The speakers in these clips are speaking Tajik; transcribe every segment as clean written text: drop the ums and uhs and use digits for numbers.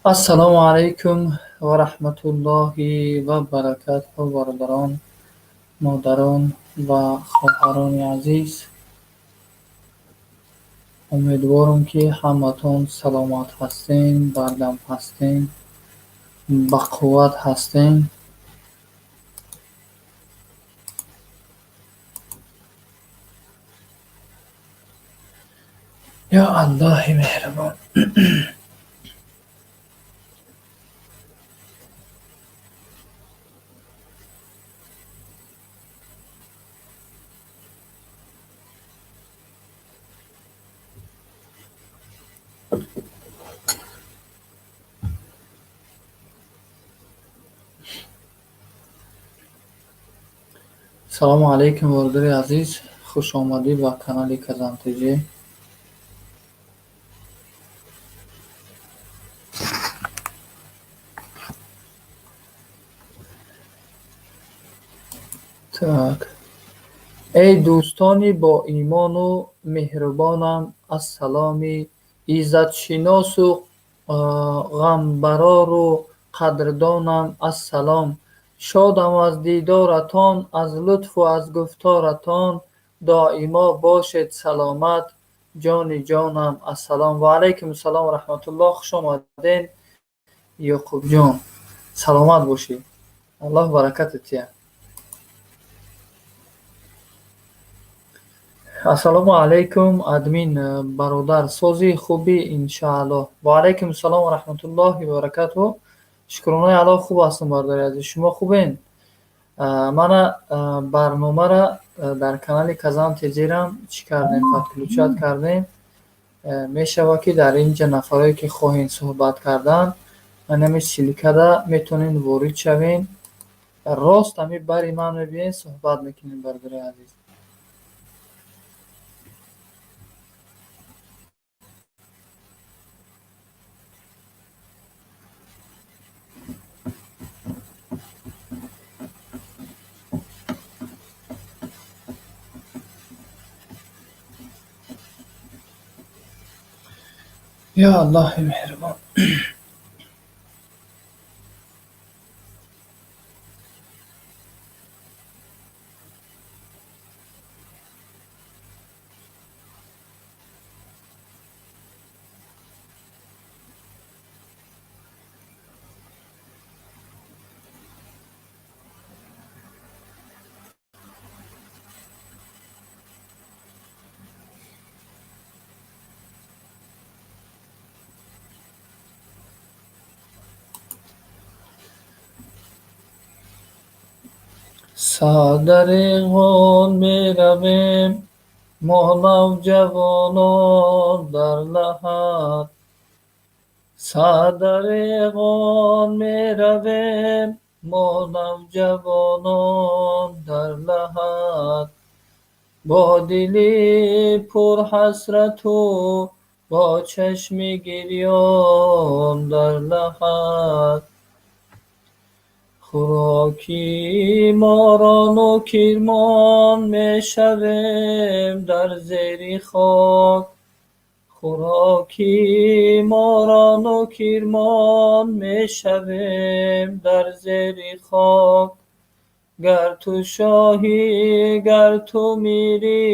Ассалому алайкум ва раҳматуллоҳи ва баракатуҳ, бародарон, модарон ва хоҳарони азиз. Умедворам, ки ҳаматон саломат ҳастем, бардам ҳастем, бақувват ҳастем. Ё Аллоҳи меҳрибон. Салому алайкум, бародари азиз, хуш омадӣ ба канали Казан ТЖ. Так. Эй дӯстони боимону меҳрубонам, ассаломи иззатшиносу ғамбарору қадрдонам, ассалом. Шодам аз дидоратон, аз лутфу аз гуфторатон, доимо бошед саломат, ҷони ҷонам, ассалом. Ва алайкум ассалом ва раҳматуллоҳ, хуш омадед, Ёқубҷон. Саломат бошӣ. Аллоҳ баракатат диҳад. Ассалому алайкум, админ бародар, сози хубӣ, иншааллоҳ. Ва алайкум ассалом ва раҳматуллоҳи ва баракатуҳ. Шукронаи Аллоҳ, хуб ҳастам, бародари азиз. Шумо хубен? Мана барномаро дар канали Казан ТЖрам чӣ кардем, подключать кардем. Мешавад, ки дар инҷа нафарое, ки хоҳем суҳбат кардан, ҳамин ссылкада метавонед ворид шавед. Рост ҳамин бари ман мебиёед, суҳбат мекунем, бародари азиз. Ё Аллоҳи меҳрибон. Садареғон меравем, мо навҷавонон дар лаҳад. Садареғон меравем, мо навҷавонон дар лаҳад. Бо дили пурҳасрату бо чашми гирён дар лаҳад. Хӯроки морону кирмон мешавем дар зери хок. Хӯроки морону кирмон мешавем дар зери хок. Гар ту шоҳӣ, гар ту мирӣ,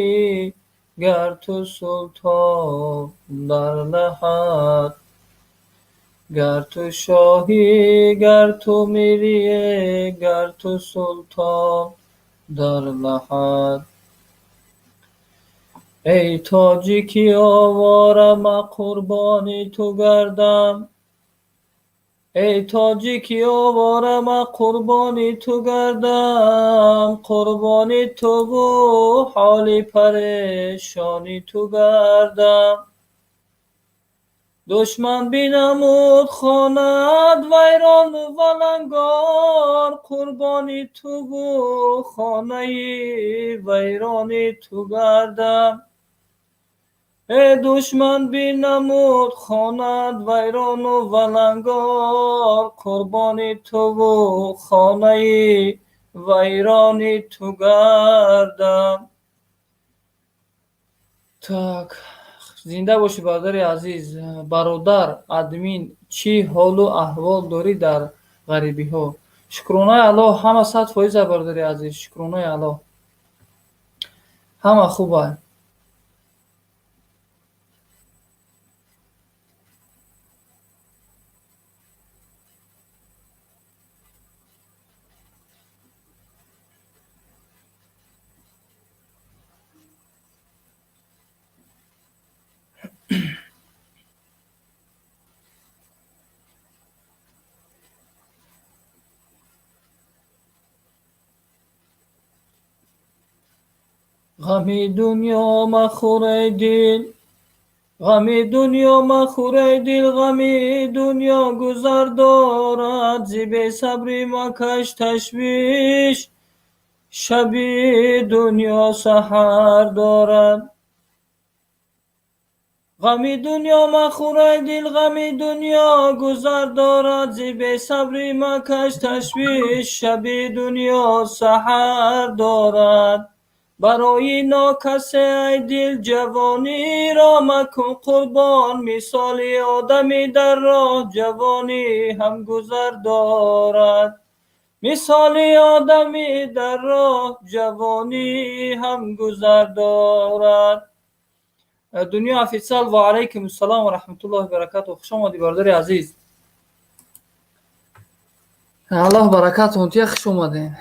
гар ту султон дар лаҳад. Гар ту шоҳӣ, гар ту мирӣ, гар ту султон дар лаҳад. Эй тоҷики овора, ман қурбони ту гардам. Эй тоҷики овора, ман қурбони ту гардам. Қурбони туву ҳоли парешони ту гардам. Душман бинамуд хонаат вайрону валангор, қурбони туву хонаи вайрони ту гардам. Э душман бинамуд хонаат вайрону валангор, қурбони туву хонаи вайрони ту гардам. Так, зинда бошӣ, бародари азиз. Бародар админ, чӣ ҳолу аҳвол дорӣ дар ғарибиҳо? Шукронаи Аллоҳ, ҳама 100%, бародари азиз, шукронаи Аллоҳ. Ҳама хуба. Ғами дунё махӯр, эй дил, ғами дунё махӯр, эй дил, ғами дунё гузар дорад, зи бесабрӣ макаш ташвиш, шаби дунё саҳар дорад. Ғами дунё махӯр, эй дил, ғами дунё гузар дорад, зи бесабрӣ макаш ташвиш, шаби дунё саҳар дорад. Барои нокасе, ай дил, ҷавониро макун қурбон, мисоли одамӣ дар роҳ ҷавонӣ ҳам гузар дорад. Мисоли одамӣ дар роҳ ҷавонӣ ҳам гузар дорад. Дунё официал, ва алайкум ассалом ва раҳматуллоҳи ва баракатуҳ. Хуш омадӣ, бародари азиз. Аллоҳ баракатон тия, хуш омадем.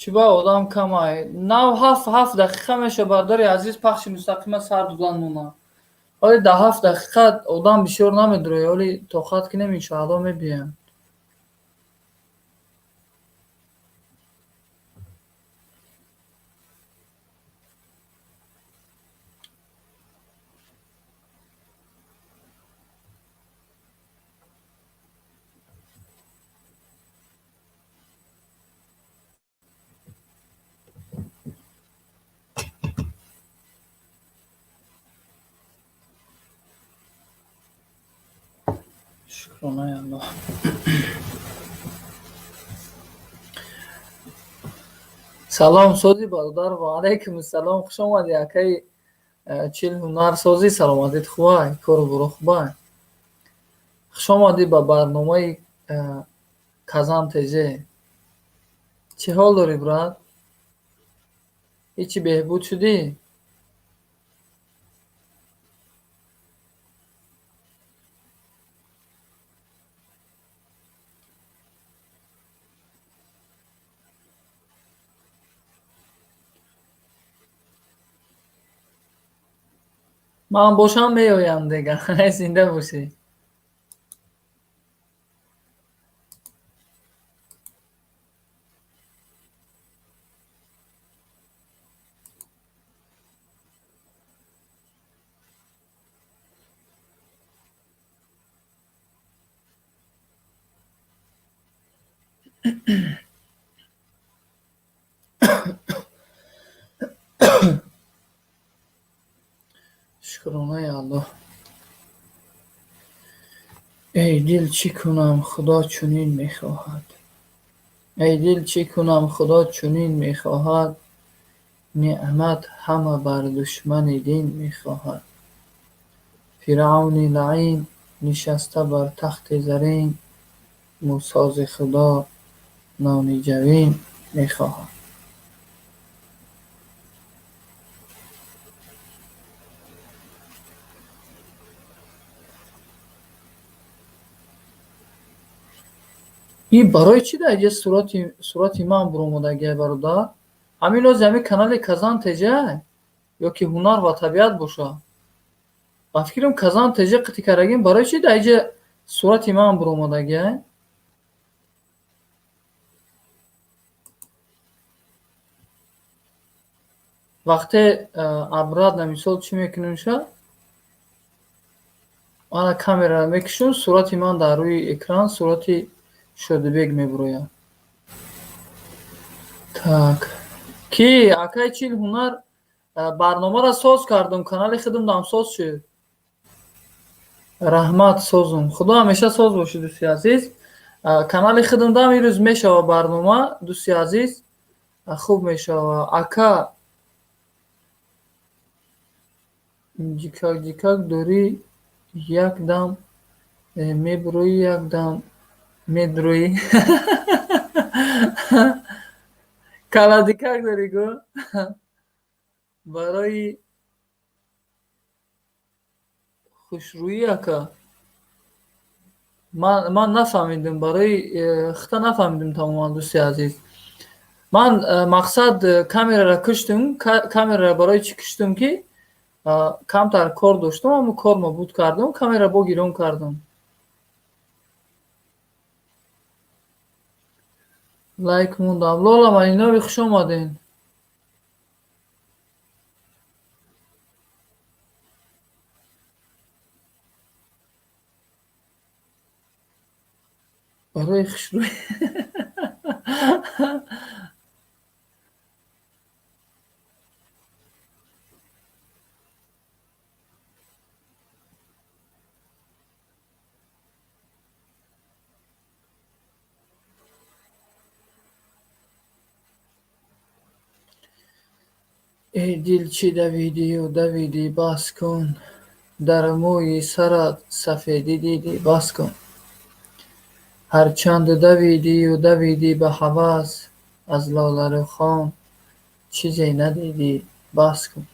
Чӣ ба одам камай? Нав 7 дақиқа меша, бародари азиз, пахши мустақима сар додан монад. Ҳоли дар 7 дақиқа одам бисёр намедурояд, ҳоли тоқат кунем, иншоалло, мебиёянд. Шукронаи Аллоҳ. Салом, созӣ, бародар, ва алайкум ассалом. Хуш омадӣ, акаи чил ҳунар, созӣ, саломатит хубай, кору боро хубай? Хуш омадӣ ба барномаи Казан ТЖ. Чӣ ҳол дорӣ, брат? Ҳечи беҳбуд шудӣ? Ман бошам, меоям дега. Зинда бошӣ. Шукронаи Аллоҳ. Эй дил, чӣ кунам, Худо чунин мехоҳад. Эй дил, чӣ кунам, Худо чунин мехоҳад, неъмат ҳама бар душмани дин мехоҳад. Фиръавни лаъин нишаста бар тахти зарин, Мусози Худо нони ҷавин мехоҳад. И барои чӣ дар инҷа сурати ман буромадагиай, бародар? Ҳамин ози ҳамин канали Казан ТЖ ё ки ҳунар ва табиат боша? Ба фикрам, Казан ТЖ қити кардагим. Барои чӣ дар инҷа сурати ман буромадагиай? Вақте обратно, мисол, чӣ мекунемша, ана камераро мекушем, сурати ман дар рӯи экран, сурати Шодибек мебурояд. Так, ки акай чил ҳунар, барномаро соз кардум, канали худам дам соз шуд. Раҳмат, созум. Худо ҳамеша соз бошӣ, дӯсти азиз. Канали худам дам ирӯз мешава барнома, дӯсти азиз, хуб мешава. Ака, ҷикак ҷикак дорӣ, як дам мебуроӣ, як дам медурӯӣ. Каладикак дорӣ гӯ. Барои хушрӯӣ, ака? Ман нафаҳмидим, барои хита нафаҳмидим тамоман, дӯсти азиз. Ман мақсад камераро куштум. Камераро барои чӣ куштум? Ки камтар кор доштум, аммо кормо буд кардум, камера бо гирон кардум. Лайк мондам. Лола Малинови, хуш омадед. Барои хушрӯӣ. Эй дил, чӣ давидию давидӣ, бас кун. Дар мӯи сарат сафедӣ дидӣ, бас кун. Ҳарчанд давидию давидӣ ба ҳавас, аз лоларухон чизе надидӣ, бас кун.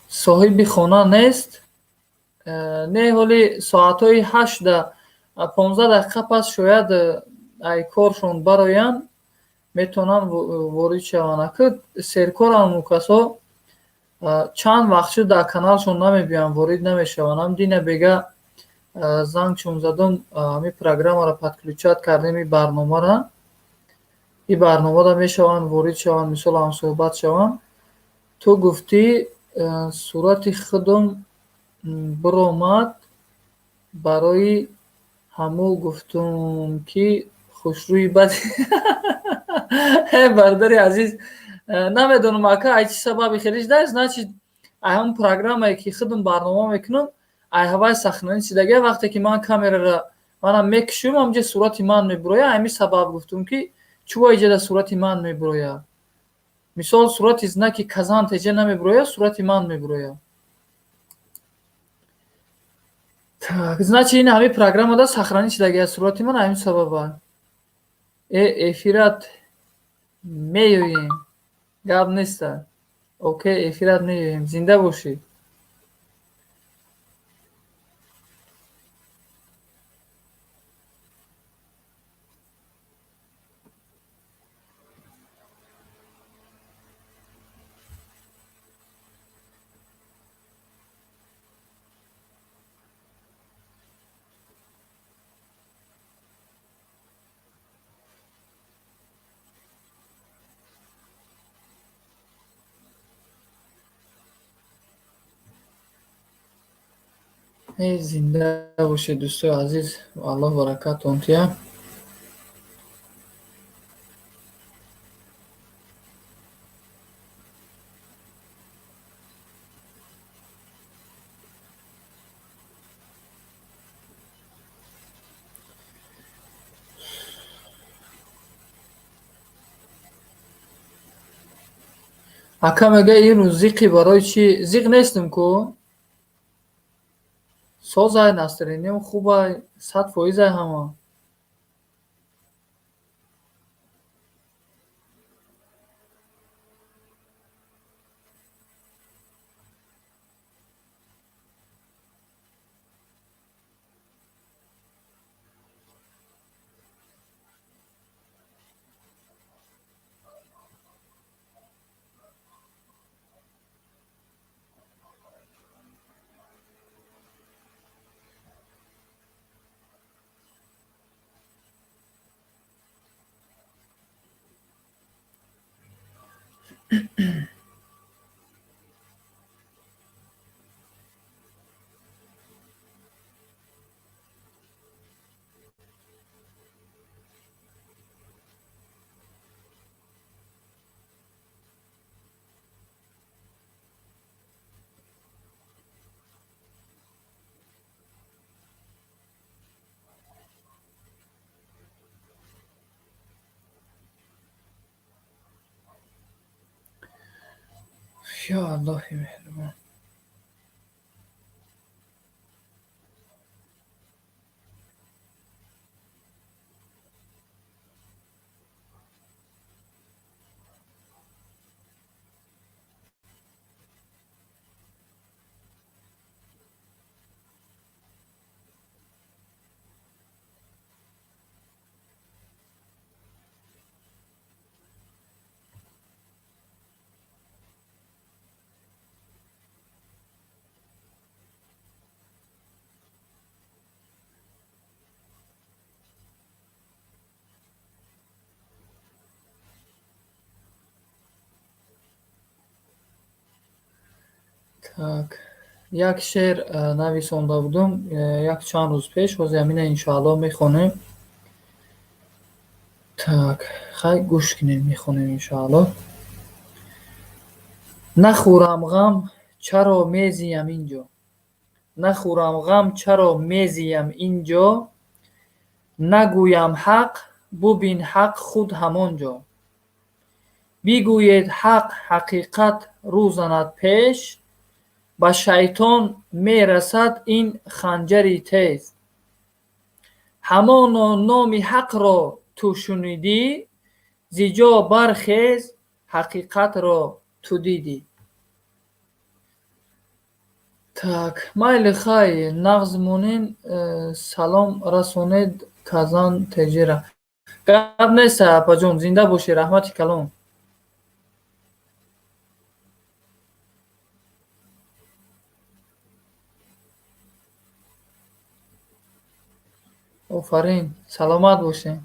Соҳиби хона нест? Не, ҳоли соатҳои 8-да 15 дақиқа пас шояд ай коршон бароянд, метавонанд ворид шаванд. Ака, серкоранд касо, чанд вақт шуд дар каналшон намебиёянд, ворид намешаванд. Ҳам дина бега зангшон задум, ҳамин программаро подключать кардем, ин барномаро. Ин барномада мешаванд ворид шаванд, мисол, ҳамсӯҳбат шаванд. Ту гуфтӣ, сурати худум биромад, барои ҳамун гуфтум, ки хушрӯи бад. Бародари азиз, намедонам, ака, ай чӣ сабаби хеле шуда. Значит, ай ҳамун программае ки худум барнома мекунам, ай ҳавай сохранить шудагия. Вақте ки ман камераро манам мекушум, ҳамҷа сурати ман мебурояд. Ҳамин сабаб гуфтум, ки чӯ иҷода сурати ман мебурояд. Мисол, сурати знаки Казан ТЖ намебурояд, сурати ман мебурояд. Так, значит, ин ҳамин программада сохранить шудагия сурати ман, ҳамин сабаба. Эфират меёем, гап неста. Окей, эфират меёем, зинда бошӣ. Эй, зинда бошед, дӯстои азиз, Аллоҳ баракатон диҳад. Ака мега, ин рӯз зиқӣ, барои чӣ? Зиқ нестам ку. Созай, настроениям хубай, 100%-ай ҳама. Ё Аллоҳи меҳрубон. Так, як шеър нависонда будум як чанд рӯз пеш, ҳозир ҳамина иншоаллоҳ мехонем. Так, хай, гӯш кунем, мехонем иншоаллоҳ. Нахӯрам ғам, чаро мезиям инҷо? Нахӯрам ғам, чаро мезиям инҷо? Нагӯям ҳақ, бубин ҳақ худ ҳамон ҷо. Бигӯед ҳақ, ҳақиқат рӯ занад пеш, ба шайтон мерасад ин ханҷари тез. Ҳамоно номи ҳақро ту шунидӣ, зи ҷо бархез, ҳақиқатро ту дидӣ. Так, майли, хай, нағз монен, салом расонед Казан Теҷира. Гап нест, апаҷон, зинда бошӣ, раҳмати калон. Офарин, саломат бошед.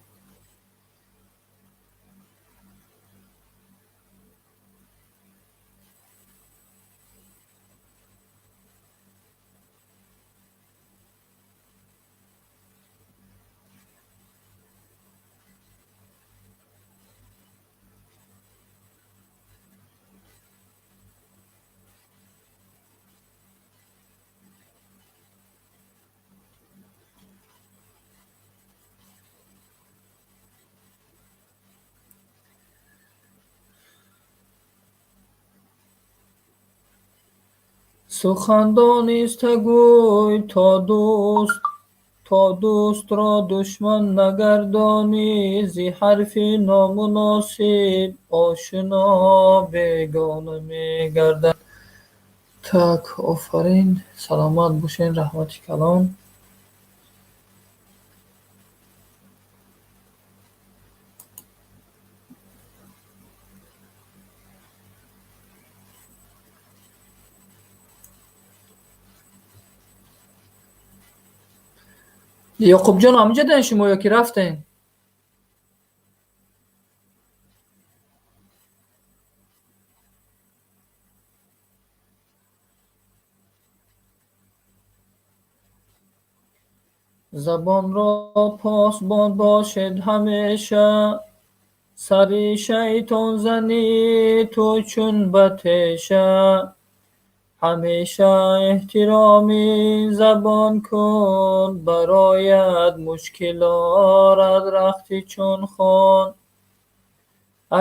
Сухан дониста гӯй, то дӯстро душман нагардонӣ, зи ҳарфи номуносиб ошино бегона мегардад. Так, офарин, саломат бошед, раҳмати калон. Ёқубҷон, ҳаминҷа даен шумо ё ки рафтен? Забонро посбон бошед ҳамеша, сари шайтон занӣ ту чун ба теша. Ҳамеша эҳтироми забон кун, барояд мушкил орад рахти чун хун.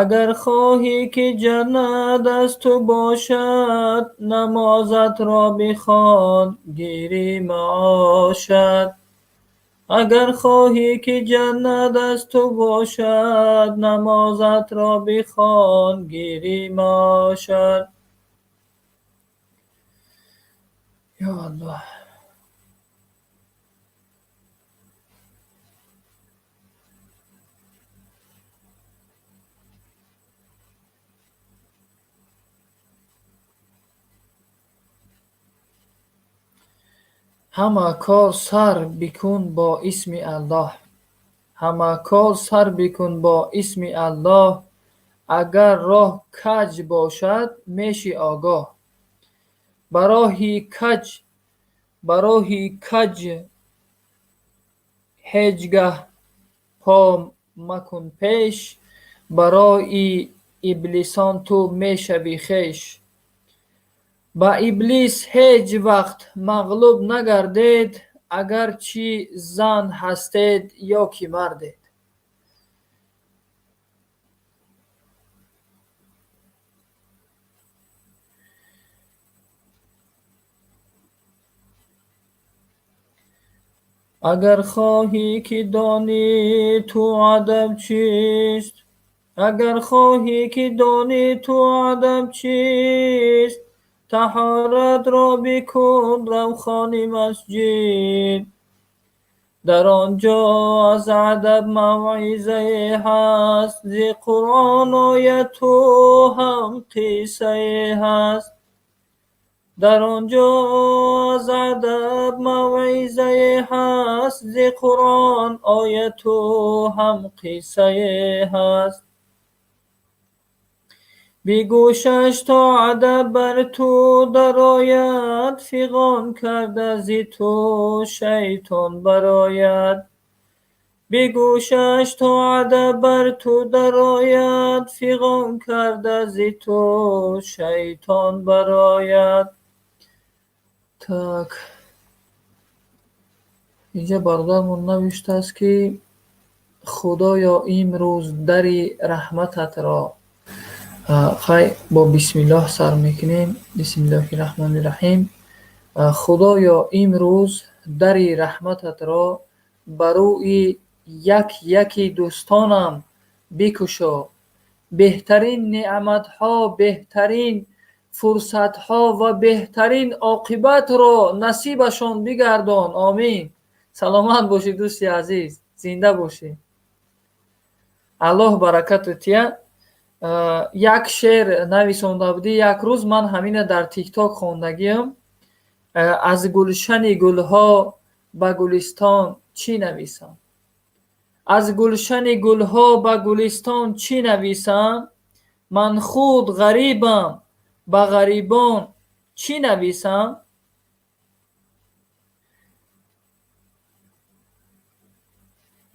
Агар хоҳӣ, ки ҷаннат аз ту бошад, намозатро бихон, гирӣ маошат. Агар хоҳӣ, ки ҷаннат аз ту бошад, намозатро бихон, гирӣ маошат. Ё Аллоҳ. Ҳама кор сар бикун бо исми Аллоҳ. Ҳама кор сар бикун бо исми Аллоҳ, Агар роҳ каҷ бошад, мешӣ огоҳ. Ба роҳи каҷ, ба роҳи каҷ ҳеҷ гаҳ по макун пеш, барои иблисон ту мешавӣ хеш. Ба иблис ҳеҷ вақт мағлуб нагардед, агарчи зан ҳастед ё ки мардед. Агар хоҳӣ ки донӣ ту адаб чист, агар хоҳӣ ки донӣ ту адаб чист, таҳоратро бикун, рав хони масҷид. Дар он ҷо аз адаб мавъизае ҳаст, зи Қуръон ояту ҳам қиссае ҳаст. Дар он ҷо аз адаб мавъизае ҳаст, зи Қуръон ояту ҳам қиссае ҳаст. Бигӯшаш то адаб бар ту дарояд, фиғон карда зи ту шайтон барояд. Бигӯшаш то адаб бар ту дарояд, фиғон карда зи ту шайтон барояд. Так, инҷа бародармон навиштааст, ки Худоё, имрӯз дари раҳмататро. Хай, бо бисмиллоҳ сар мекунем. Бисмиллоҳи раҳмони раҳим. Худоё, имрӯз дари раҳмататро ба рӯи як яки дӯстонам бикушо. Беҳтарин неъматҳо, беҳтарин фурсатҳо ва беҳтарин оқибатро насибашон бигардон. Омин. Саломат бошӣ, дӯсти азиз, зинда бошӣ. Аллоҳ баракату тия. Як шеър нависонда будӣ як рӯз, ман ҳамина дар Тикток хондагиам. Аз гулшани гулҳо ба гулистон чӣ нависам? Аз гулшани гулҳо ба гулистон чӣ нависам? Ман худ ғарибам, ба ғарибон чӣ нависам?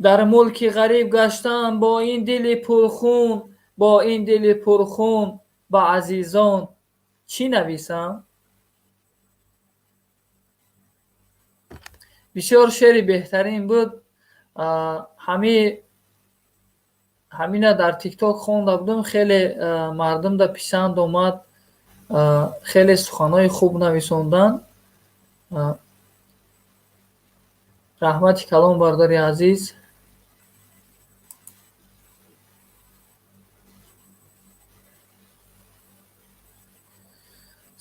Дар мулки ғариб гаштам бо ин дили пурхун, бо ин дили пурхун ба азизон чӣ нависам? Бисёр шеъри беҳтарин буд. Ҳамина дар Тикток хонда будам, хеле мардумда писанд омад, хеле суханҳои хуб нависонданд. Раҳмати калон, бародари азиз.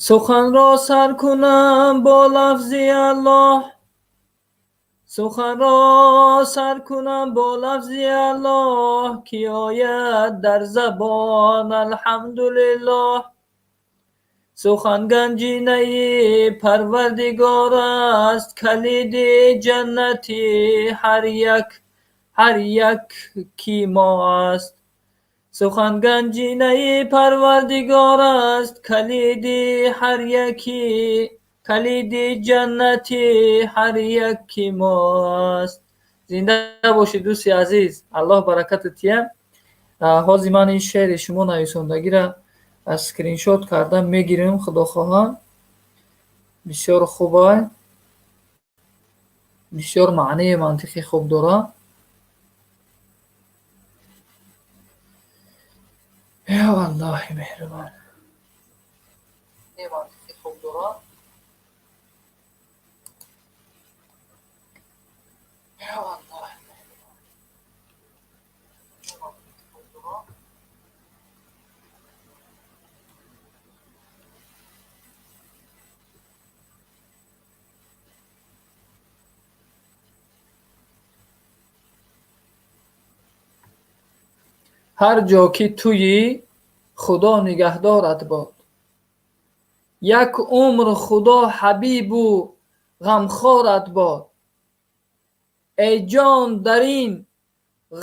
Суханро сар кунам бо лафзи Аллоҳ, суханро сар кунам бо лафзи Аллоҳ, ки ояд дар забон алҳамдулиллоҳ. Сухан ганҷинаи Парвардигор аст, калиди ҷаннати ҳар як ки мо аст. Сухан ганҷинаи Парвардигор аст, калиди ҳар яки, калиди ҷаннати ҳар як ки мо аст. Зинда бошӣ, дӯсти азиз, Аллоҳ баракату тия. Ҳозир ман ин шеъри шумо нависондагиро скриншот карда мегирем, худо хоҳа. Бисёр хуба, бисёр маънии мантиқи хуб дорад. Ё Аллоҳи меҳрубон. Мантиқи хуб дорад. Ё Аллоҳи меҳрубон. Хуб дорад. Ҳар ҷо ки туӣ, Худо нигаҳдорат бод. Як умр Худо ҳабибу ғамхорат бод. Эй ҷон, дар ин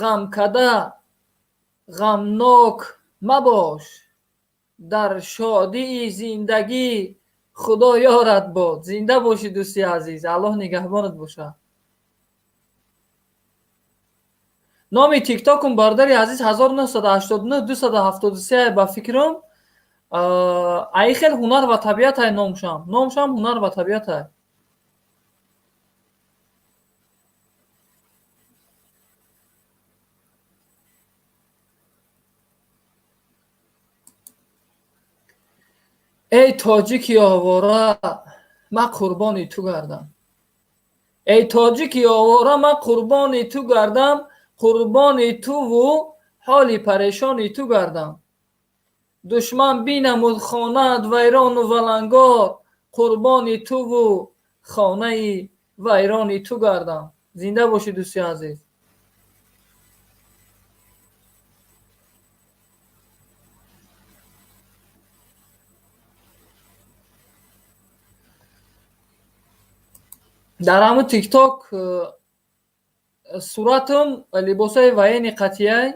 ғамкада ғамнок мабош, дар шодии зиндагӣ Худо ёрат бод. Зинда бошӣ, дӯсти азиз, Аллоҳ нигаҳбонат бошад. Номи тиктокум, бародари азиз, 1989 273 ба фикрам. Аи хел ҳунар ва табиатай номшам. Номшам ҳунар ва табиатай. Эй тоҷики овора, ман қурбони ту гардам. Эй тоҷики овора, ман қурбони ту гардам, қурбони туву ҳоли парешони ту гардам. Душман бинамуд хонаат вайрону валангор, қурбони туву хонаи вайрони ту гардам. Зинда бошӣ, дӯсти азиз. Дар ҳамун тикток суратам либосҳои военный қатияй,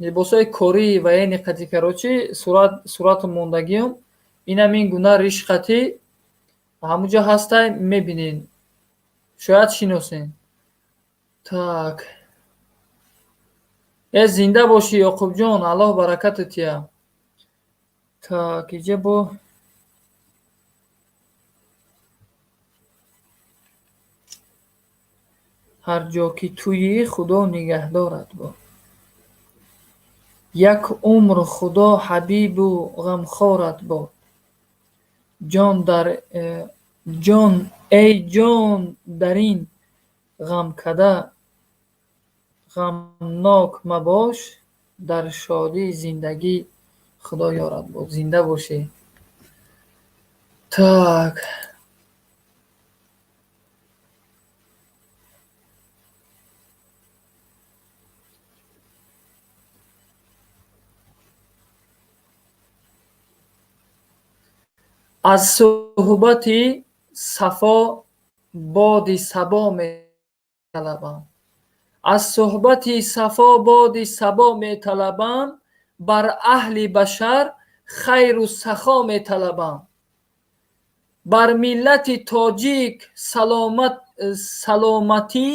либосҳои кории военный қатӣ, короче, суратам мондагиам. Инам ин гуна риш қатӣ ҳамунҷо ҳастай, мебинен. Шояд шиносен. Так. Э, зинда бошӣ, Ёқубҷон, Аллоҳ баракатат диҳад. Так, иҷа бо ҳар ҷо ки туӣ, Худо нигаҳдорат бод. Як умр Худо ҳабибу ғамхорат бод. Ҷон дар ҷон, эй ҷон, дар ин ғамкада ғамнок мабош, дар шодии зиндагӣ Худо ёрат бод. Зинда бошӣ. Так. Аз суҳбати сафо боди сабо металабам. Аз суҳбати сафо боди сабо металабам, бар аҳли башар хайру сахо металабам. Бар миллати тоҷик саломатӣ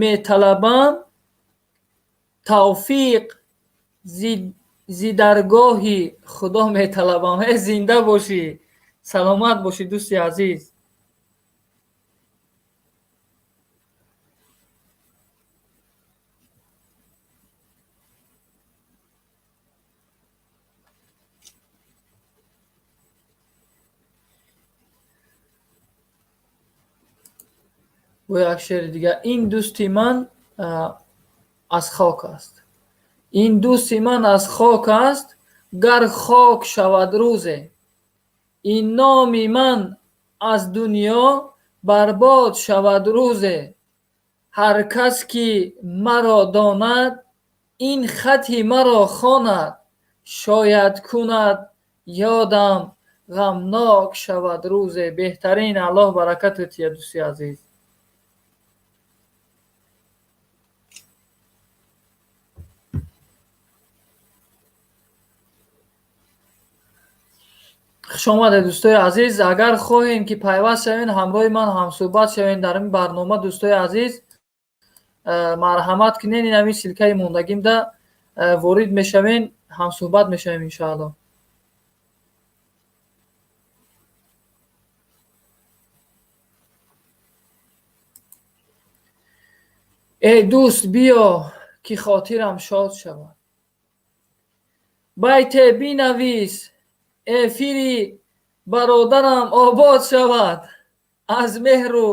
металабам, тавфиқ зи даргоҳи Худо металабам. Э, зинда бошӣ, саломат бошӣ, дӯсти азиз. Бо як шеъри дигар. Ин дӯсти ман аз хок аст. Ин дӯсти ман аз хок аст, гар хок шавад рӯзе. Ин номи ман аз дунё барбод шавад рӯзе. Ҳар кас ки маро донад, ин хати маро хонад, шояд кунад ёдам ғамнок шавад рӯзе. Беҳтарин, Аллоҳ баракатат диҳад, дӯсти азиз. Хуш омадед, дӯстои азиз. Агар хоҳем ки пайваст шавем, ҳамроҳи ман ҳамсӯҳбат шавем дар ин барнома, дӯстои азиз, марҳамат кунед, ин ҳамин ссылка и мондагимда ворид мешавем, ҳамсӯҳбат мешавем, иншоаллоҳ. Эй дӯст, биё ки хотирам шод шавад. Байте бинавис, эфири бародарам обод шавад. Аз меҳру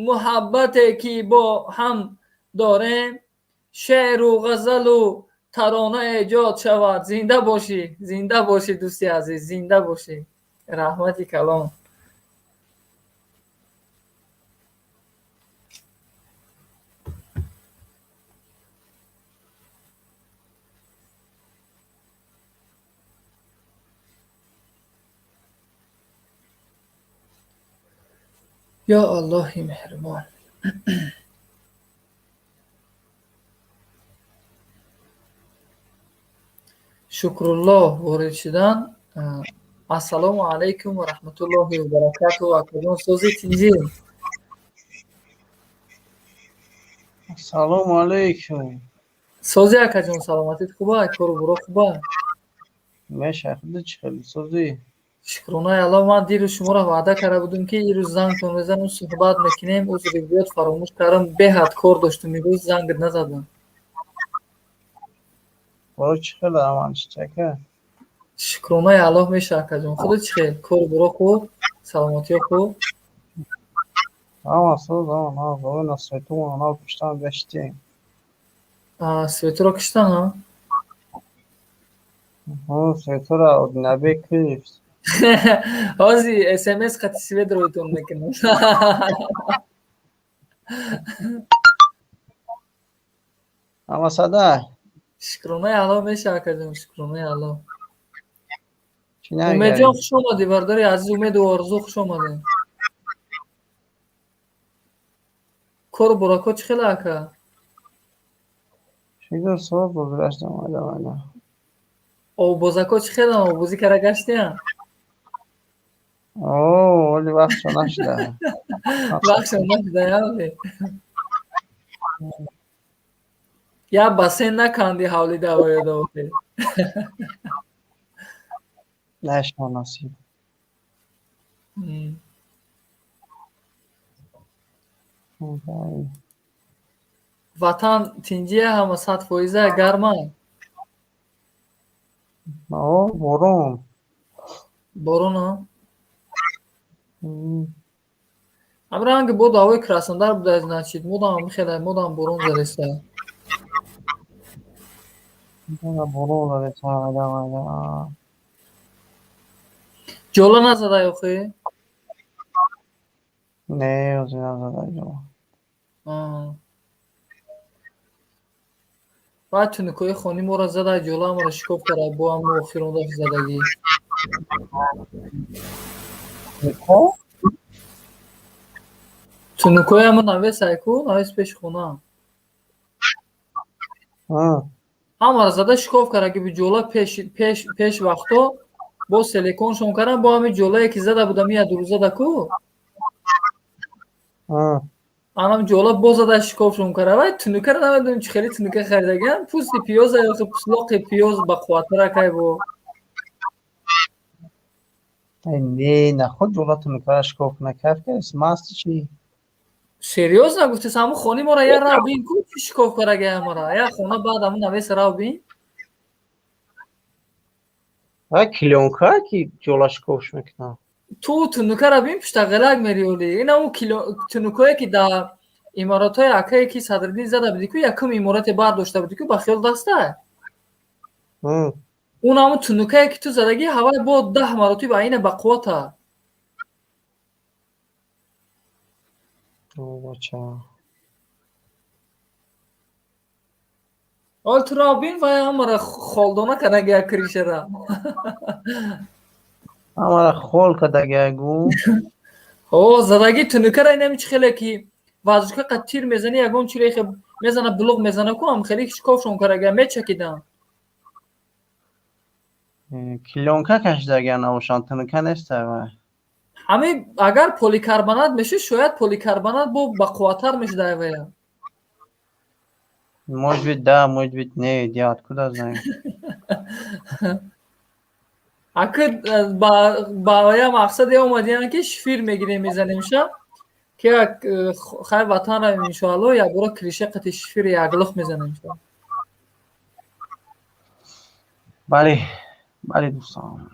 муҳаббате ки бо ҳам дорем, шеъру ғазалу тарона эҷод шавад. Зинда бошӣ, зинда бошӣ, дӯсти азиз, зинда бошӣ. Раҳмати калон. Ё Аллоҳи меҳрубон. Шукруллоҳ ворид шудан. Ассалому алайкум ва раҳматуллоҳи ва баракатуҳ. Акаҷон, сози, тинҷӣ? Ассалому алайкум. Сози, акаҷон, саломатит хуба, кору буро хуба? Меша, худи чӣ хеле созӣ? Шукронаи Аллоҳ. Ман дирӯз шуморо ваъда карда будум, ки ирӯз зангтон мезанам, суҳбат мекунем. Узри зиёд, фаромӯш кардам, беҳад кор доштум имрӯз, зангат назадам. Боро чӣ хеле, аман чичака? Шукронаи Аллоҳ, меша, акаҷон. Худо чӣ хел, кору буро хуб, саломатиё хуб? Ама соз, ама нав, боро светумона нав куштан гаштем. Светуро киштан, ҳа? Светура одинабе кишт. Ҳози смс қати свет роитон мекунам. Ама сада. Шукронаи Аллоҳ, меша, акаҷон, шукронаи Аллоҳ. Умедҷон, хуш омадӣ, бародари азиз. Умеду орзу, хуш омадем. Кору бурако чӣ хеле, ака? Шукр, соз, бозгаштам майда майда. Оббозако чӣ хелам, оббозӣ кара гаштиям? О, оли вақтшо нашуда. Вақтшо нашуда, яли. Я бассейн наканди ҳавли давоёда охир. Нашо насиб. Ватан тинҷия, ҳама 100%, гарма? О, борон. Борон, а? Ам ранги бо ҳавои Краснодар буда, значит, модам хеле, модам борон зареста. Борон зареста, майда майда. Ҷола назадай охи? Не, ҳозир назадай ҷола. Баъд тунукои хони моро задай, ҷола ҳамаро шикоф кара бо ҳамо охирон дафъи задагӣ. Тунукои ҳамо навесай ку, навес пеши хона. Ҳамаро зада шикоф кара, ки ҷола пеш вақто бо селеконшон кардан, бо ҳамин ҷолае ки зада будам я дурӯзада ку. Анам ҷола боз зада шикофшон кара. Вай тунукаро намедонем, чӣ хели тунука харидагиам. Пӯсти пиёза ё пӯслоқи пиёз ба қувваттара кай бо. Не, наход ҷола тунукара шикоф накард, масти чӣ? Серьёзно гуфтес, ҳамун хони моро я рав бин ку, чӣ шикоф карагиам моро. Я хона баъд ҳамун навес рав бин. Вай клёнка ки ҷола шикофш мекунад. Ту тунукаро бин, пуштағелак мериёли. Ин ҳамун тунукое ки дар иморотҳои акае ки Садриддин зада будӣ ку, якум иморате бардошта будӣ ку, ба хиёл даста. Он ҳамун тунукае ки ту задагӣ, ҳавай бо 10 маротиба ина ба қуввата. Ҳол ту рав бин, вай ҳамаро холдона кардагия крышара. Ҳамаро хол кардагия гу. О, задагӣ тунукара инами чӣ хеле ки вазушка қад тир мезани, ягон чире мезана, блуғ мезана ку, ҳам хеле шикофшон кардагия, мечакидан. Клёнка кашидагия набошанд, тунука неста вай. Ҳамин агар поликарбонат мешуд, шояд поликарбонат бо бақувваттар мешуд айвая. Может быть, да, может быть, нет, я откуда знаю. Аки ба я мақсаде омадиям, ки шифир мегирем, мезанемша, ки як хайр ватан равем, иншоалло, якбора крыша қати шифири яклух мезанемша. Бале, бале, дӯстон.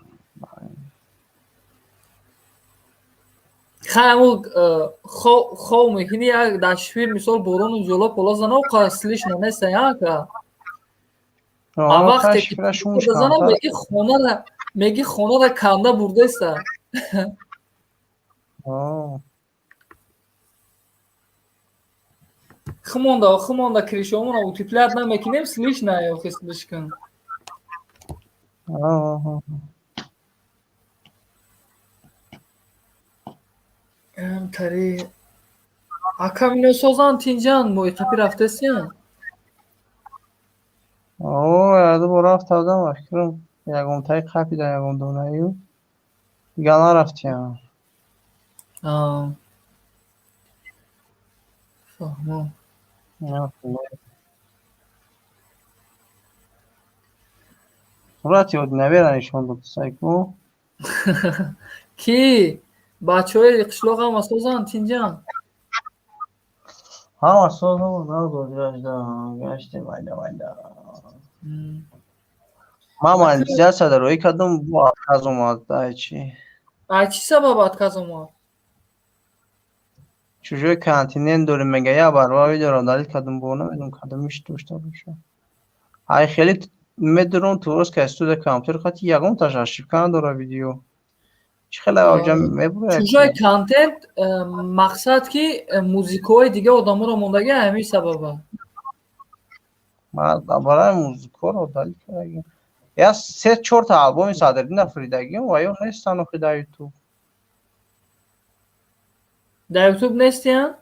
Хай, ҳамун хов мекунӣ, як дар шифир, мисол, борону ҷола пола зана, оқа слышно неста, яка. А вақте ки зана, меги хонара канда бурдеста. Хумонда крышомона утеплять намекунем, слышно охи, слишком. Тари акам, ино созан, тинҷан, мои қапи рафтесиян? О, ду бор рафта будам, ба фикрам ягонтаи қапида ягон донаю. Дигар нарафтиям. Фаҳмо. Сурати одинавера нишон дод, сайку. Ки? Бачаҳои қишлоқ ҳама созанд, тинҷан? Ҳама созанд, гаштем, майда майда. Ман монетизатсияда роӣ кардам, бо отказ омад, ай чи? Ай чӣ сабаб отказ омад? Чужой контент дорем, мега, я барва видеоро удалить кардам, бо намедонам кадомиш дошта боша. Ай хеле медурам творческая студия компютер хати ягонташ ошибка надора видео. Чӣ хеле авҷа мебурад? Чужой контент мақсад ки музикаҳои дига одаморо мондагӣ, ҳамин сабаба. Ман барои музикаро удалить кардагим. Я се чорта албоми Садриддин афридагим ва ё нестан охи дар Ютуб. Дар Ютуб нестиян?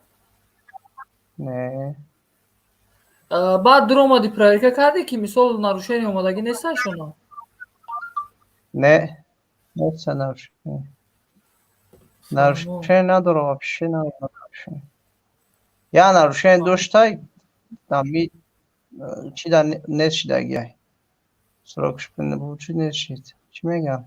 Не. Баъд дур омадӣ, проверка кардӣ, ки мисол нарушение омадагӣ неста шуно? Не. Неста нарушение. Нарушение надора, вообще надора нарушение. Я нарушение доштай, ами чи да нест шидагиай. Срокш чӣ нест шид. Чӣ мегам?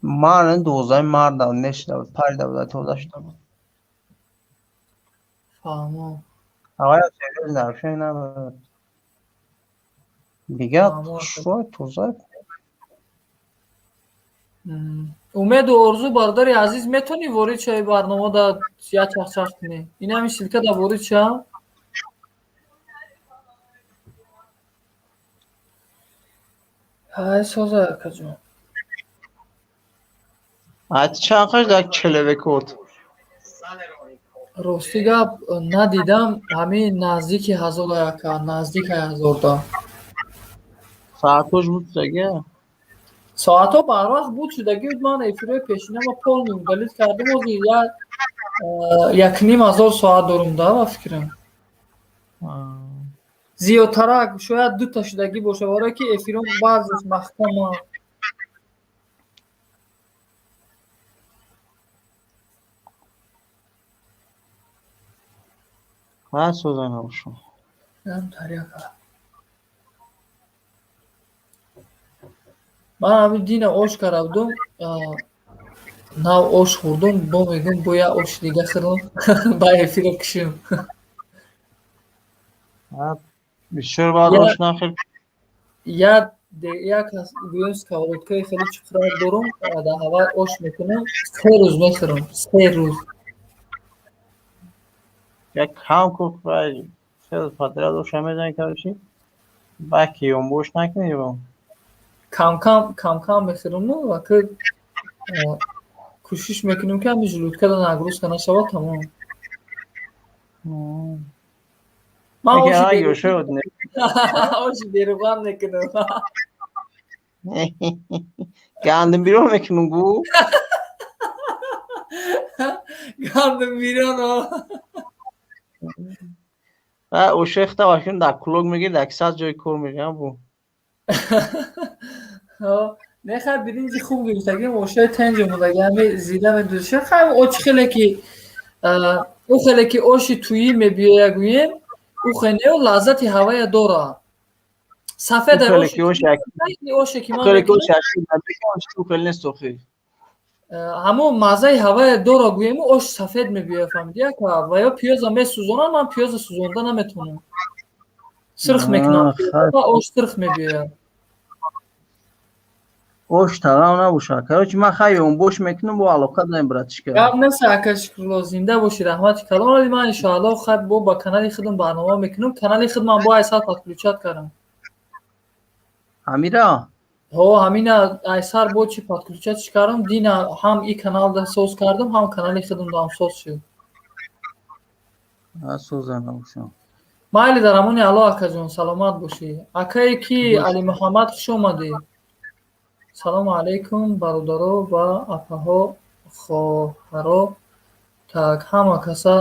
Ман 12 марта нест шида буд, парида буд, тоза шида буд. Фаҳмо. Аввал серьёзно нарушение надорад. Дигар хушрӯй, тоза. Умеду орзу, бародари азиз, метавонӣ ворид шави барнома да як чахчах кунӣ? Ин ҳамин ссылка да ворид ша. Ҳай, соза, акаҷон. Ай чанд қаш дар челевекот? Рости гап, надидам, ҳамин наздики ҳазор ака, наздики ҳазорда. Соатош буд шудагия? Соатҳо барвақт буд шудагӣ. Ман эфирҳои пешинама полный удалить кардам, ҳозир 1,5 ҳазор соат дорум да, ба фикрам. Зиёдтарак шояд дута шудагӣ боша, барое ки эфирон баъзеш маҳкама. Ҳа, соза набошам. Таряка. Ман ҳамин дина ош карда будум, нав ош хӯрдум, бо мегӯм, бо як оши дига хӯрам, ба эфиро кушем. Бисёр баъд ош нахӯр. Як гӯем, сковородкаи хеле чуқурак дорум, дар ҳавай ош мекунам, 3 рӯз мехӯрам, 3 рӯз. Як кам ку, 3 рӯз подряд оша мезанӣ, короче, баъд ки ёнбош накунӣ бо. Камкам камкам мехӯраму ва ки кӯшиш мекунем, ки ҳамин желудкада нагрузка нашавад, тамом. Ман оши беруған мекунам. Гандумбирон мекунам гу. Гандумбирон. Ошехта вакун дар кулок мегирӣ, дар сад ҷои кор мегирам бу. Не, хай, биринҷи хуб гирифтагим, ошои тенҷ омадаги, ҳами зира медузша. Хай, очи хеле ки ӯ хеле ки оши тӯӣ мебиёя, гӯем, ӯ хенео лаззати ҳавая дорад. Сафеда оше ки ман ҳамон маззаи ҳавая дора, гӯему, ош сафед мебиёя, фаҳмиди, яка? Ва ё пиёза месӯзонам, ман пиёза сӯзонда наметавонам, сирх мекунам, ош сирх мебиёяд. Ош талав набошад. Короче, ман хай ёнбош мекунам, бо алоқа дорем, братишка. Гап нест, ака Шукрулло, зинда бошӣ, раҳмати калон. Ман иншоалло хай бо ба канали худам барнома мекунам, канали худман бо айсар подключать кардам. Ҳамира? Ҳо, ҳамина айсар бо чи подключать кардам, дина ҳам и каналда соз кардам, ҳам канали худамдаам соз шуд. Соза набошам. Майли, дар амони Алло, акаҷон, саломат бошӣ. Акае ки Алимуҳаммад, хуш омадӣ. Салому алайкум, бародаро ва апаҳо, хоҳаро, так, ҳама каса.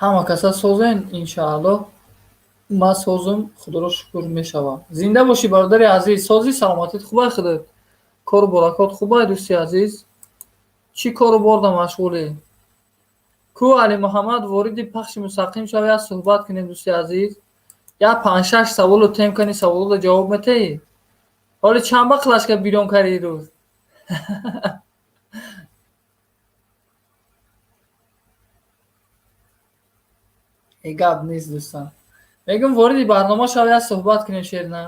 Ҳама каса созен, иншааллоҳ. Ман созум, худоро шукр, мешавам. Зинда бошӣ, бародари азиз, созӣ, саломатит хубай, худат? Кору баракот хубай, дӯсти азиз? Чӣ кору борда машғулӣ? Ку Алимуҳаммад, вориди пахши мустақим шав, як суҳбат кунем, дӯсти азиз. Як панҷ-шаш саволу тем кани, саволоро ҷавоб метаҳӣ? Ҳоли чанд ба қилашка бирён карди ирӯз? Э, гап нест, дӯстам. Мегӯм, вориди барнома шав, як суҳбат кунем, шерна.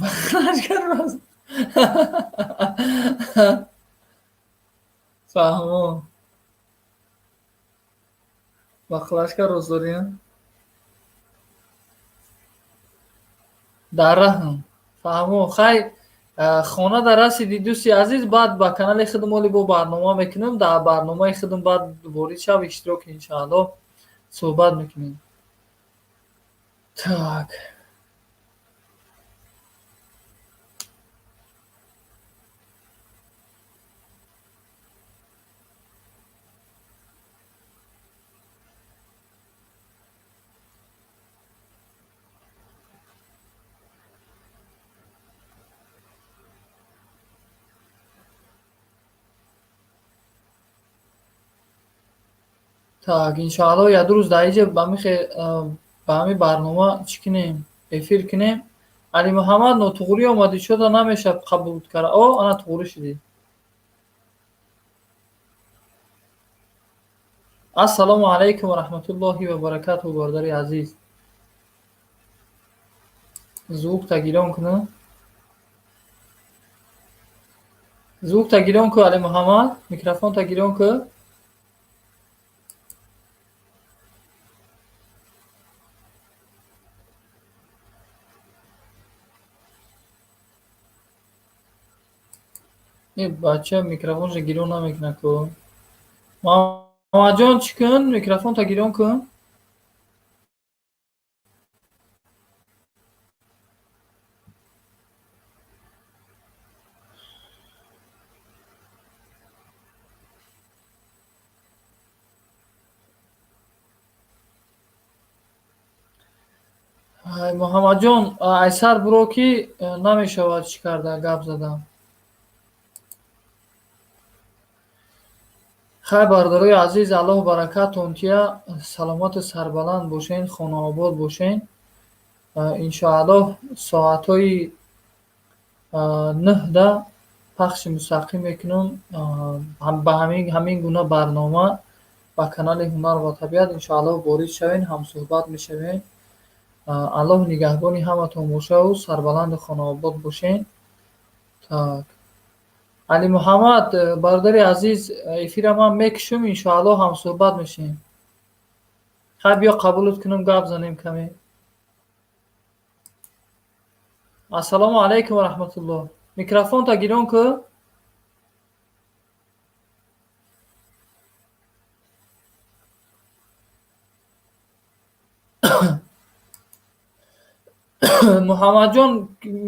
Бақлашка рост. Фаҳмо. Бақлашка рост дорӣ? Дар раҳм. Фаҳмо. Хай, хона дар расиди, дӯсти азиз, баъд ба канали худам оли бо барнома мекунам. Дар барномаи худам баъд ворид шав, иштирок, иншааллоҳ, суҳбат мекунем. Так. Так, иншоаллоҳ, як ду рӯз дар инҷа ба ҳамин барнома чӣ кунем, эфир кунем. Алимуҳаммад, нотуғрӣ омадӣ, чода намешавад қабул кара? О, ана туғрӣ шудӣ. Ассалому алайкум ва раҳматуллоҳи ва баракатуҳ, бародари азиз. Звук та гирён кунам. Звук та гирён ку, Алимуҳаммад, микрофон та гирён ку. Э, бача микрофонша гирён намекунад ку. Муҳаммадҷон, чӣ кун? Микрофонта гирён кун. Муҳаммадҷон, айсар буро, ки намешавад чӣ карда гап задан. Хай, бародарои азиз, Аллоҳ баракатон тия, саломату сарбаланд бошен, хонаобод бошен. Иншоаллоҳ, соатҳои 9-да пахши мустақим мекунам ба ҳамин гуна барнома ба канали Ҳунар ва табиат. Иншоаллоҳ, ворид шавем, ҳамсӯҳбат мешавем. Аллоҳ нигаҳбони ҳаматон бошаву сарбаланду хонаобод бошен. Так. Алимуҳаммад, бародари азиз, эфира ман мекушам, иншоаллоҳ, ҳамсӯҳбат мешавем. Хай, биё қабулат кунам, гап занем каме. Ассалому алайкум ва раҳматуллоҳ. Микрофонта гирён ку. Муҳаммадҷон,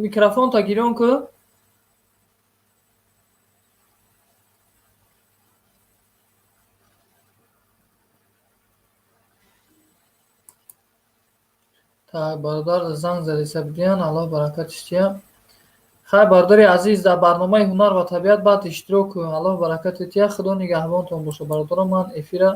микрофонта гирён ку. Так, бародар занг задиса бидиҳан, Аллоҳ баракатиш диҳад. Хай, бародари азиз, дар барномаи Ҳунар ва табиат баъд иштирок кун. Аллоҳ баракате диҳад, Худо нигаҳбонтон бошад, бародарон, ман эфира